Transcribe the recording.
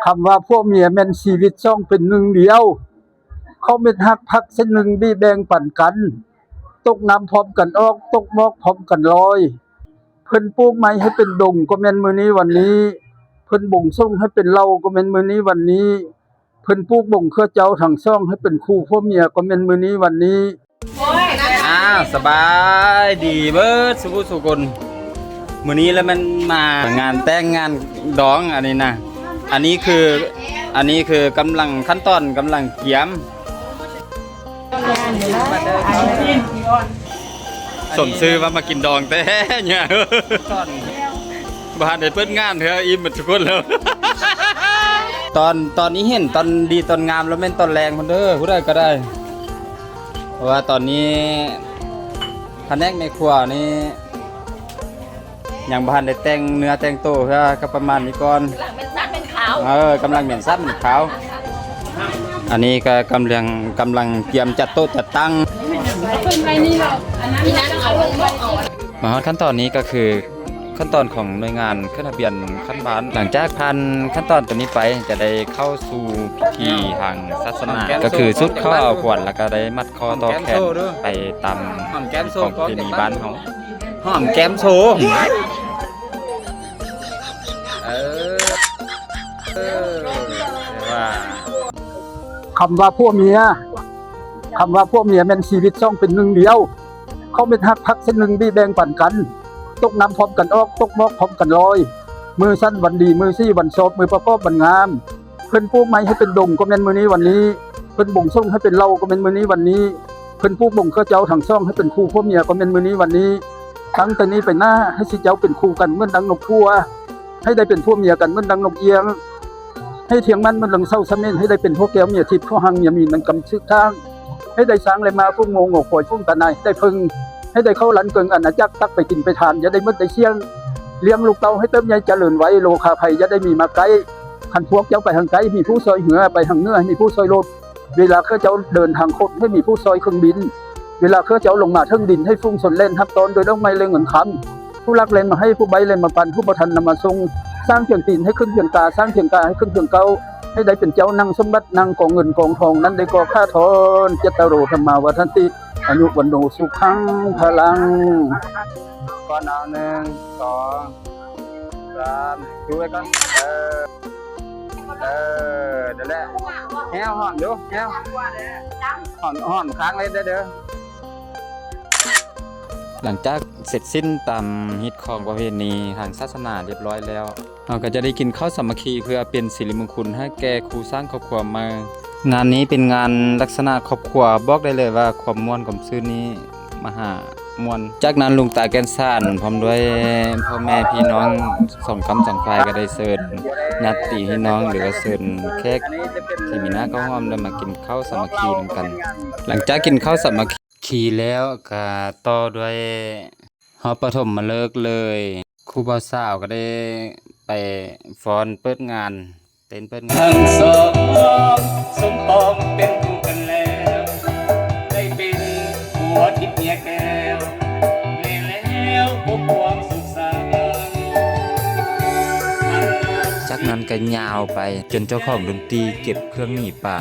ຄຳວ່າຜົວເມຍແມ່ນຊີວິດສອງເປັນໜຶ່ງດຽວ. ເຂົາເມັດຮັກຜັກເສັ້ນໜຶ່ງບີແບ່ງປັນກັນ. ຕົກນ້ຳພ້ອມກັນອອກ, ຕົກໝອກພ້ອມກັນລອຍ. ເພິ່ນປູກໄມ້ໃຫ້ເປັນດົງກໍແມ່ນມື້ນີ້ວັນນີ້. ເພິ່ນບົງສົງໃຫ້ເປັນເຫຼົ່າກໍແມ່ນມື້ນີ້ວັນນີ້. ເພິ່ນປູກບົງເຂືອເຈົ້າທັງສອງໃຫ້ເປັນຄູ່ຜົວເມຍກໍແມ່ນມື້ນີ້ວັນນີ້. ອ້າວ ສະບາຍດີເບິດສູ່ຜູ້ສູ່ຄົນ. ມື້ນີ້ລະແມ່ນມາງານແຕ່ງງານດອງອັນນີ້ນະ. ອັນນີ້ຄື ອັນນີ້ຄືກຳລັງ ຂັ້ນຕອນກຳລັງກຽມ. ສົມຊື່ວ່າມາກິນດອງແທ້ເນຍ. ບໍ່ທັນໄດ້ເປີດງານເທື່ອ ອີ່ມໝົດທຸກຄົນແລ້ວ. ຕອນ ຕອນນີ້ເຫັນຕອນດີຕອນງາມແລ້ວແມ່ນຕອນແລງພຸ້ນເດີ ຜູ້ໃດກໍໄດ້. ເພາະວ່າຕອນນີ້ພະແນກແມ່ຄົວນີ້ຍັງບໍ່ທັນໄດ້ແຕ່ງເນື້ອແຕ່ງໂຕເທື່ອ ກໍປະມານນີ້ກ່ອນ. ກຳລັງເປັນສັດເປັນຂາວ. ເອີ ກຳລັງເປັນສັດເປັນຂາວ. ອັນນີ້ກໍກຳລັງ ກຳລັງກຽມຈັດໂຕະຈັດຕັ່ງ. ມາຮອດຂັ້ນຕອນນີ້ກໍຄື ຂັ້ນຕອນຂອງໜ່ວຍງານຂຶ້ນທະບຽນຂັ້ນບ້ານ. ຫຼັງຈາກຜ່ານຂັ້ນຕອນຕົວນີ້ໄປ ຈະໄດ້ເຂົ້າສູ່ພິທີທາງສາສະໜາ ກໍຄືສຸດເຂົ້າເອົາຂວັນ ແລ້ວກໍໄດ້ມັດຂໍ້ຕໍ່ແຂນໄປຕາມຂອງປະເພນີບ້ານເຮົາ. ຫອມແກ້ມໂຊ. ເອີ ເອີ ວ່າ ຄຳວ່າຜົວເມຍ ຄຳວ່າຜົວເມຍແມ່ນຊີວິດສອງເປັນໜຶ່ງດຽວ. ເຂົາເມັດຮັກຜັກເສັ້ນໜຶ່ງບີແບ່ງປັນກັນ. ຕົກນ້ຳພ້ອມກັນອອກ, ຕົກໝອກພ້ອມກັນລອຍ. ມື້ສັນວັນດີ, ມື້ສີວັນຊອບ, ມື້ປະກອບວັນງາມ. ເພິ່ນປູກໄມ້ໃຫ້ເປັນດົງກໍແມ່ນມື້ນີ້ວັນນີ້. ເພິ່ນບົງສົງໃຫ້ເປັນເຫຼົ່າກໍແມ່ນມື້ນີ້ວັນນີ້. ເພິ່ນປູກບົງເຂືອເຈົ້າທັງສອງໃຫ້ເປັນຄູ່ຜົວເມຍກໍແມ່ນມື້ນີ້ວັນນີ້. ຕັ້ງແຕ່ນີ້ໄປໜ້າ ໃຫ້ຊິເຈົ້າເປັນຄູ່ກັນເໝືອນດັ່ງນົກຂົວ. ໃຫ້ໄດ້ເປັນຜົວເມຍກັນເໝືອນດັ່ງນົກອຽງ. ໃຫ້ທ່ຽງໝັ້ນເໝືອນດັ່ງເສົາສະເໝັນ. ໃຫ້ໄດ້ເປັນຜົວແກ້ວເມຍທິບ ຜົວຮັ່ງເມຍມີນ ມັນກຳຊຶກທາງ. ໃຫ້ໄດ້ຊ້າງແລະມ້າ ຝູງງົວ ງົວຄວາຍ ຝູງຕາໜ່າຍ. ໃຫ້ໄດ້ເພິ່ງ ໃຫ້ໄດ້ເຂົ້າລັນເກິ່ງອານາຈັກ ຕັກໄປກິນໄປທານ ຢ່າໄດ້ໝົດໄດ້ສ້ຽງ. ລ້ຽງລູກເຕົ້າໃຫ້ເຕີບໃຫຍ່ຈະເລີນໄວ ໂລຄາໄພຢ່າໄດ້ມີມາໃກ້. ຄັນພວກເຈົ້າໄປທາງໃຕ້ ມີຜູ້ຊ່ອຍເຮືອ, ໄປທາງເໜືອ ໃຫ້ມີຜູ້ຊ່ອຍລົດ. ເວລາເຂົາເຈົ້າເດີນທາງຄົນ ໃຫ້ມີຜູ້ຊ່ອຍເຄື່ອງບິນ. ເວລາເຂົາເຈົ້າລົງມາເຖິງດິນ ໃຫ້ຝູງຊົນແລ່ນຮັບຕ້ອນດ້ວຍດອກໄມ້ ແລະ ເງິນຄຳ. ຜູ້ລັກແລ່ນມາໃຫ້, ຜູ້ໄວແລ່ນມາປັນ, ຜູ້ບໍ່ທັນນຳມາສົ່ງ. ສ້າງພຽງຕີນໃຫ້ຂຶ້ນພຽງກາ, ສ້າງພຽງກາໃຫ້ຂຶ້ນພຽງເກົ້າ. ໃຫ້ໄດ້ເປັນເຈົ້ານັ່ງສົມບັດ, ນັ່ງກອງເງິນກອງທອງ, ນັ້ນໄດ້ກໍຂ້າທອນ. ຈັດຕາໂຣ ທຳມາ ວັດທັນຕິ ອາຍຸ ວັນໂນ ສຸຂັງ ພະລັງ. ກ່ອນເອົາ ໜຶ່ງ ສອງ ສາມ ດູໄວ້ກ່ອນ. ເອີ ເອີ ນັ້ນແຫຼະ. ແຮວ ຫອມດູ ແຮວ ຫອມ ຫອມຄ້າງເລີຍເດີ. ຫຼັງຈາກເສັດສິ້ນຕາມຮີດຄອງປະເພນີທາງສາສະໜາຮຽບຮ້ອຍແລ້ວ, ເຮົາກໍຈະໄດ້ກິນເຂົ້າສາມັກຄີ ເພື່ອເປັນສິລິມຸງຄຸນໃຫ້ແກ່ຄູ່ສ້າງຄອບຄົວໃໝ່. ງານນີ້ເປັນງານລັກສະນະຄອບຄົວ, ບອກໄດ້ເລີຍວ່າຄວາມມ່ວນຄວາມຊື່ນນີ້ ມະຫາມ່ວນ. ຈາກນັ້ນ ລຸງຕາແກ່ນສານ ພ້ອມດ້ວຍພໍ່ແມ່ພີ່ນ້ອງສອງກ້ຳສອງຝ່າຍ ກໍໄດ້ເຊີນຍາດຕິພີ່ນ້ອງ ຫຼືວ່າເຊີນແຂກທີ່ມີໜ້າເຂົ້າຮ່ວມ ໄດ້ມາກິນເຂົ້າສາມັກຄີນຳກັນ. ຫຼັງຈາກກິນເຂົ້າສາມັກຄີແລ້ວ ກໍຕໍ່ດ້ວຍຮອບປະຖົມມະເລີກເລີຍ. ຄູ່ບ່າວສາວກໍໄດ້ໄປຟ້ອນເປີດງານ ເຕັ້ນເປີດງານ. ທັງສອງສົມປອງເປັນຄູ່ກັນແລ້ວ ໄດ້ເປັນຜົວທິບເມຍແກ້ວ ແລະແລ້ວພົບຄວາມສຸກສັນ. ຈາກນັ້ນກໍຍາວໄປຈົນເຈົ້າຂອງດົນຕີເກັບເຄື່ອງໜີປາ.